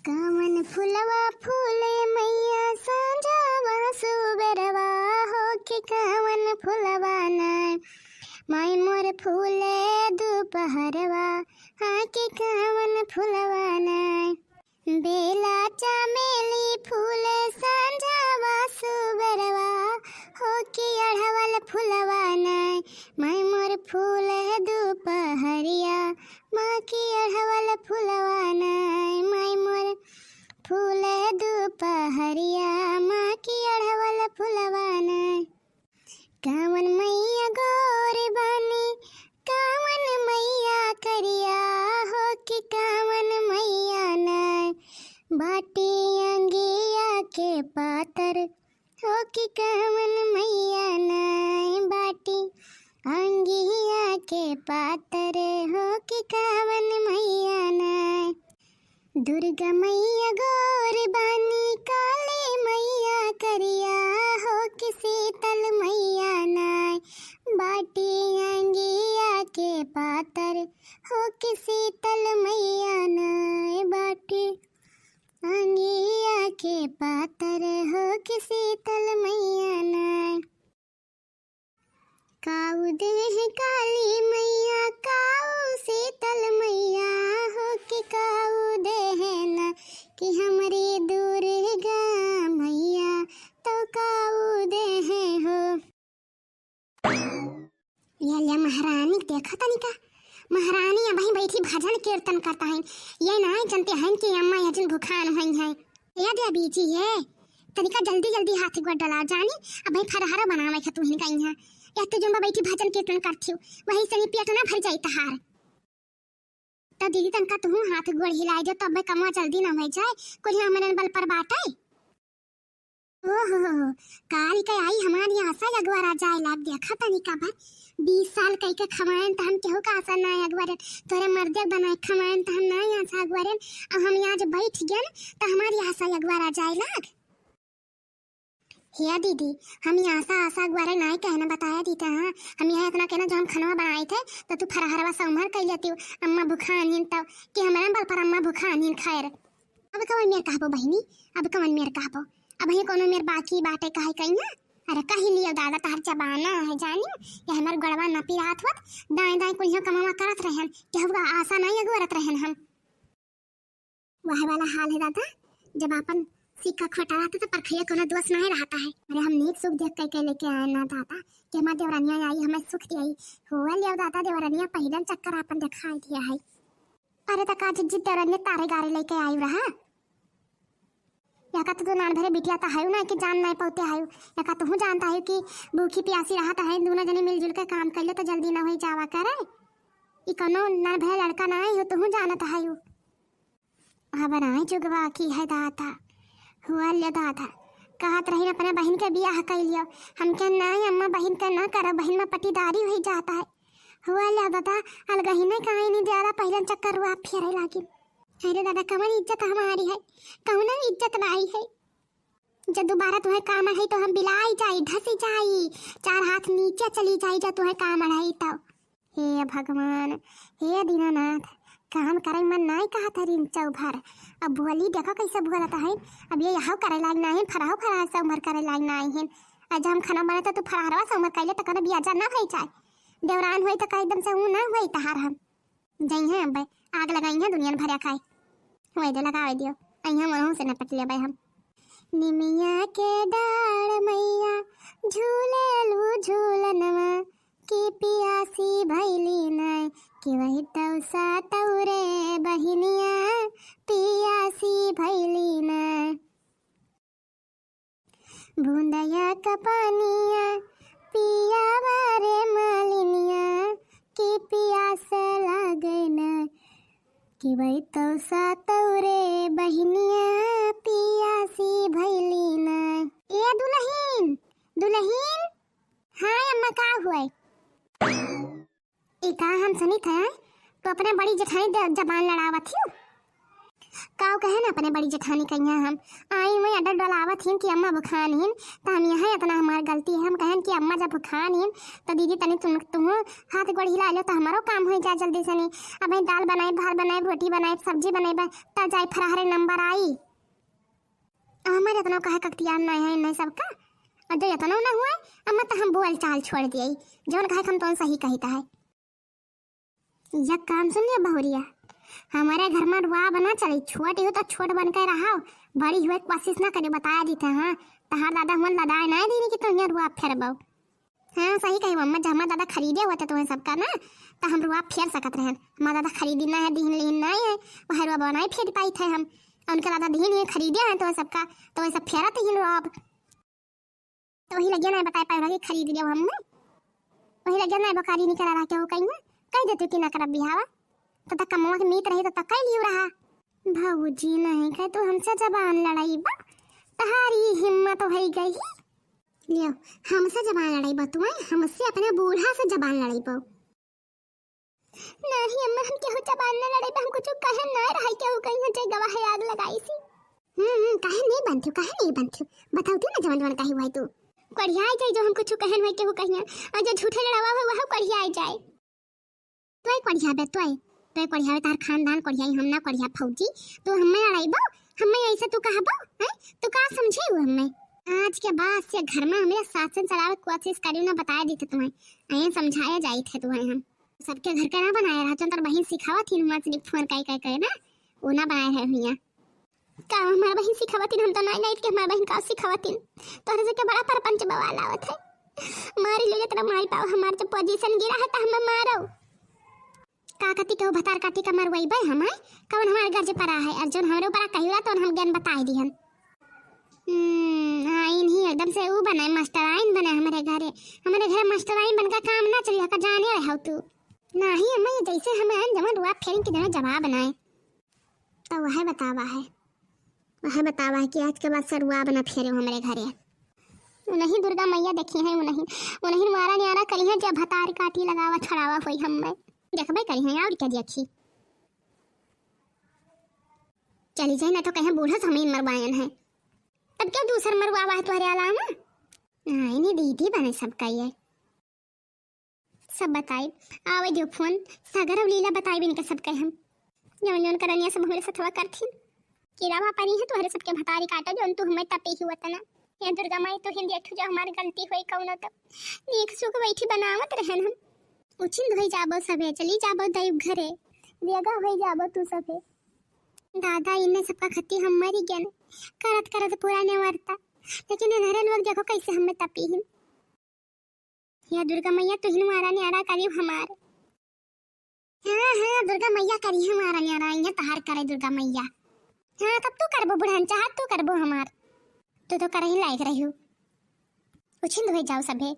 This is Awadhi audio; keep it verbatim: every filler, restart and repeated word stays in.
कवन फुलवा फूले मैया सांझवा सुबेरवा, होके कवन फुलवा ना। माई मोर फूले दुपहरवा, होके कवन फुलवा ना। बेला चमेली फूले सांझवा सुबेरवा, होके अढ़वल फुलवा ना। माई मोर फूले दुपहरिया, होके अढ़वल फुलवा ना। माई मोर फूले दुपहरिया, होके अढ़वल फुलवा ना। कवन मैया गोर बानी, कवन मैया करिया, होके कवन मैया ना। बाटी अंगिया के पातर, होके कवन मैया ना। बाटी अंगिया के पातर, होके कवन मैया ना। दुर्गा मैया गोर बानी, काली मैया करिया, होके शीतल मैया ना। बाटी अंगिया के पातर, होके शीतल मैया ना। बाटी अंगिया के पातर, होके शीतल मैया ना। काऊ देहे काली मैया, काऊ शीतल मैया, होके काऊ देहे ना, कि हमरी दुर्गा मैया, तो काऊ देहे हो। ये ले महारानी, देखा तनिका, महारानी अबहीं बैठी भजन कीर्तन करत हैं। ये नाहीं जनते हैं कि अम्मा यजन भुखान हुई हैं। ए देवी जी, ये तनिका जल्दी जल्दी हाथ गोड़ डलाओ जानी, अबहीं फरहरो बनावे के तुहिन कहीं है। या तो जुम्बा बैठी भजन कीर्तन करती हो, वही से पेट ना भर जाई तहार। तो दीदी तनिका तुहूँ हाथ गोड़ हिलाए दे, तो अबे कमवा जल्दी ना हो जाए, कुल हमरन बल पर बाटे। ओहो, काल के आई हमारी आशा अगवारा जाए लाग, देखा तनी का बात। बीस साल कई के खवाएन त हम केहू का आशा ना अगवारेन, तोरे मर्दे बनाए खवाएन त हम ना आशा अगवारेन। अब हम यहाँ जब बैठ गए त हमारी आशा अगवारा जाए लाग। हे दीदी, हम यहाँ आशा आशा अगवारे ना कहना बताया दीते हैं। हम यहाँ इतना कहना जो हम खनवा बनाए थे तो तू फरहरवा से उमर कर लेती हो। अम्मा भुखान हिन तब कि हमारे बल पर अम्मा भुखान हिन। खैर, अब कवन मेर कहबो बहिनी, अब कवन मेर कहबो? अब ये कोनो मेर बाकी बाटे कहे कहीं ना? अरे कही लियो दादा, तहर जबाना है जानी, ये हमार गड़वा ना पिरात होत, दाएं दाएं कुल्हियों कमावा करत रहन, केहू का आशा नहीं अगोरत रहन हम। वह वाला हाल है दादा, जब आपन सिक्का खोटा रहता तो परखैया कोनो दोष नहीं रहता है। अरे हम नीक सुख देख के, के लेके आए ना दादा, कि हमार देवरनिया आई हमें सुख दिया। हुआ लियो दादा, देवरनिया पहिलन चक्कर आपन दिखाई दिया है। अरे त का जिज्जी देवरनिया तारे गारे लेके आई रहा? या का तो तू नान भरे बिटिया त हयू ना कि जान नहीं पौते हयू। या का तुहू जानता है कि भूखी प्यासी रहत है, दोनों जने मिलजुल के काम कर ले तो जल्दी ना होई जावा करे। ई कौनो नान भरे लड़का ना है, तुहू जानत हयू। अब नाई जुगवा की है दादा, हुआ ले दादा, कहत रही अपने बहिन के बियाह कर लियो। हम कहे नाई अम्मा, बहिन के ना करो, बहिन में पटीदारी हुई जाता है। हुआ ले दादा, अलगहिने कहीं नहीं ज्यादा पहिलन चक्कर हुआ फेरे लागिन। अरे दादा, कवन इज्जत हमारी है, कौनो इज्जत नाई है। जब दोबारा तुहे काम अढ़ाई तो हम बिलाई जाई, धसी जाई, चार हाथ नीचे चली जाई जब तुहे काम अढ़ाई तो। हे भगवान, हे दीनानाथ, काम करे मन नाई कहत है रिंचौ भर। अब बोली देखो कैसे बोलत है। अब ये यहौ करे लाग नाई है, फरहौ फरहौ से उमर करे लाग नाई है। आज हम खाना बने तो तू फरहरवा से उमर कैले तो कने बियाह जा ना भई जाए। देवरान होई तो का एकदम से ऊ ना होई तहार हम। जइहें अब्बे, आग लगाइहें दुनियन भरिया खाए। होए दे, लगावे दियो, अइहें वहू से निपट लेबै हम। निमिया के डाढ़ मैया, झूलेलू झूलनवा, कि पियासी भैली नाय, कि वही तौसा तौरे बहिनिया, पियासी भैली नाय। बूंदया का पानिया पियावा रे मालिनिया, कि पियास लागे ना, कि वही तौसा तौरे बहिनिया, पियासी भैली ना। ए दुलहिन, दुलहिन, हाँ अम्मा, का हुए? ई का हम सुनित है, तो अपने बड़ी जेठानी दे जबान लड़ावत हियो। काऊ कहे ना अपने बड़ी जेठानी कहिया हम आई, मैं order डलावत हिन कि अम्मा भुखान हिन, त हम यहाँ इतना हमार गलती है। हम कहन कि अम्मा जब भुखान हिन, त दीदी तनी तुम, तुहूँ हाथ गोड़ हिला लो, त हमारो काम होइ जाए जल्दी से। नहीं, अब दाल बनाई, भात बनाई, रोटी बनाई, सब्जी बनाई, तब जाई फराहरे नंबर आई। हमारे इतना काहे ककतियान नहीं है, नहीं सबका। और जो इतना ना हुआ, अम्मा तो हम बोल चाल छोड़ दिए, जौन कहे हम तो सही कहिता है। यह काम सुन लिया बहुरिया, हमारे घर में रुआ बना चली, छोट हो तो छोट बन के रहा, बड़ी हुए कोशिश ना करे, बताया देते हैं। तहार दादा हुआ लदाए ना दीनी कि तुम यहाँ रुआ फेरबो। हाँ, सही कही अम्मा, जब हमार दादा खरीदे होते तुम्हें सबका ना, तो हम रुआ फेर सकत रहन। हमार दादा खरीदी ना है, दीन लीन ना है, वह रुआ बनाई फेर पाई थे हम। और उनके दादा दीन ही खरीदे हैं तुम्हें सबका, तो वह सब फेरत ही रुआ। तो वही लगिया ना बताए पाए कि खरीद लियो हमने, वही लगिया ना बकारी निकल रहा के हो कहीं, कह देते कि ना करब बिहावा, तो तक कमवा के मीत रही तो तक कह लियो रहा। भौजी नहीं कहे तू हमसे जबान लड़ाई बा, तहारी हिम्मत हो गई। लियो, हमसे जबान लड़ाई बा तू, हैं? हमसे अपने बूढ़ा से जबान लड़ाई बा। नहीं अम्मा, हम केहू जबान ना लड़ाई बा, हम कुछ कहन ना रही केहू कहीं जे गवा है आग लगाई सी। हम्म, हम्म, काहे नहीं बनथ्यू, काहे नहीं बनथ्यू? बताओ तू ना जवन जवन काहे हुआ है तू। कोढ़ियाई जाई जो हम कुछ कहन हुआ केहू कहिया, और जो झूठे लड़ावा हुआ वह कोढ़ियाई जाए। तोय कोढ़ियाबे, तोय, तोय कोढ़ियाबे, तार खानदान कोढ़ियाई, हम ना कोढ़िया भौजी। तू हमें लड़ाईबो, हमें ऐसे तू कहबो, हैं? तू का समझे हो हमें? आज के बाद से घर में हमें शासन चलावे के कोशिश करियो ना, बताए देते तुम्हें, ऐसे समझाया जाई थे तुम्हें हम। सबके घर के ना बनाए रहा, जौन तोर बहिन सिखावत थी, मछली फोन काई काई करे ना, वो ना बनाए रहे हुइया। का हमार बहिन सिखावतिन? हम तो नाई नाई के हमार बहिन का सिखावतिन। तोहरे से के बड़ा परपंच बवाल आवत है। मारी ले तेरा माई पाओ, हमार जब पोजीशन गिरा है तो हमें मारो। का कति केहू भतार काटी का मरवाई बे हमें? कौन हमार गर्ज परा है? और जौन हमरे ऊपर कहिला तो हम ज्ञान बताए दिहन। हम्म, आइन ही एकदम से ऊ बने, मास्टर आइन बने हमरे घरे। हमरे घरे मास्टर आइन बन का काम ना चली, का जाने रहे हो तू? नाही अम्मा, ये जैसे हमें आइन जमन रुआ फेरिन के देना जवाब ना है। तो वह बतावा है, वह बतावा है कि आज के बाद से रुआ बना फेरे हमरे घरे। उन्हीं दुर्गा मैया देखी है, उन्हीं, उन्हीं मारा न्यारा करी है, जब भतार काटी लगावा छड़ावा होई हमें। देखबे करी है और क्या देखी। चली जाए ना तो कहे बूढ़ा से हमें मरवायन है। तब क्या दूसर मरवावा है तुम्हारे अलावा? हाँ, इन्हीं दीदी बने सबका ये। सब बताई, आवे दियो फोन, सगर और लीला बताई बिन के सबके हम। जौन जौन करनिया सब हमरे सथवा करथिन। कीड़ा बापा नहीं है तोहरे सबके भतारी काटा, जौन तू हमें तपे ही वतना। हे दुर्गा माई, तू ही देखू जो हमार गलती होई कौनो तो। नीक सुख बैठी बनावत रहन हम। उछिंद होई जाबो सबे, चली जाबो दैव घरे। बेगा होई जाबो तू सबे। दादा, इन्ने सबका खती हम मरी गन। करत करत पूरा ने मरता। लेकिन इन्हरे लोग देखो कैसे हमें तपी हिन। या दुर्गा मैया, तुहिन मारा न्यारा करियो हमार। हाँ, हाँ, दुर्गा मैया करी हमारा न्यारा, इहाँ तहार करे दुर्गा मैया। हाँ, तब तू करबो बुढ़न, चाहत तू करबो हमार। तू तो करही लायक रहियो। उछिंद हो जाओ सभे।